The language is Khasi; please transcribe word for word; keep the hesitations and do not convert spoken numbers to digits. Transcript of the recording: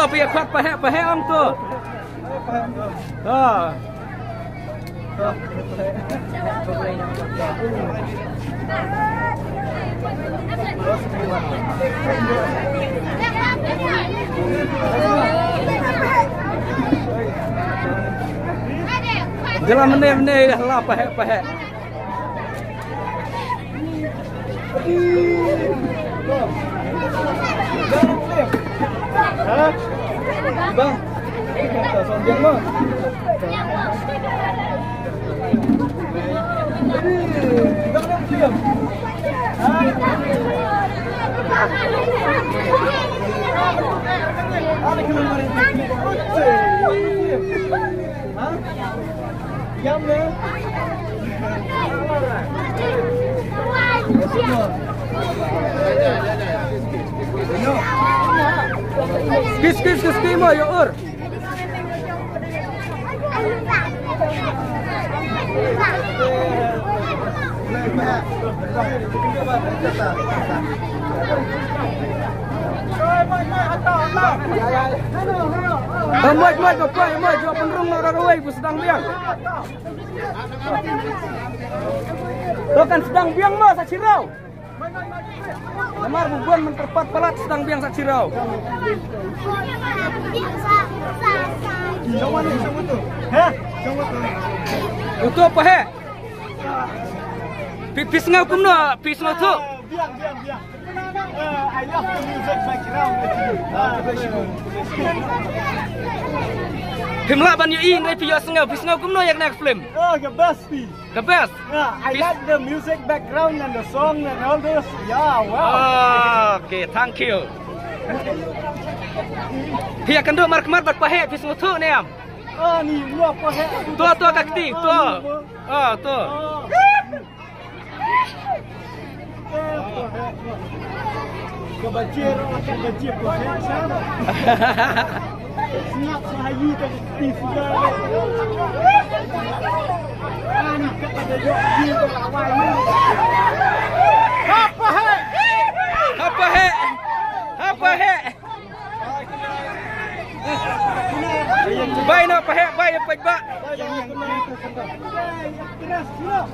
Phi ïa khot paheh paheh ong to. Ha. Jela mene mene la paheh paheh. Skis, skis, skis, skis, mo, yo, ur. Moj, moj, moj, moj, moj, pynrung noh da kawei, ba sdang biang. To kan sdang biang mo sa chiraw. Namar bu bun mynta pat palat sdang biang sa chiraw. Uto pa he. Pi, pi sngew kumno, pi sngew tu. Biang, biang, biang. Uh, I love the music background. Uh, Phim lah ban ïohi, hynrei phi ïohsngew, phi sngew kumno ïa kane ka film? Oh, the best pi. The best. Yeah, I like the music background and the song and all this. Yeah, wow. Okay, thank you. Phi ïa kynduh markhmat bad paheh, phi sngewthuh ne em? Ah, ni, lua paheh. To, to, ka kti, to. Ah, to. Ka bajer, ka bajer, ka bajer. Sngap sahayi ka ti sudah. Ani ka pada jok di lawai ni. Apa hai? Apa hai? Apa hai? Bai na pahek, bai pahek ba. Keras, keras.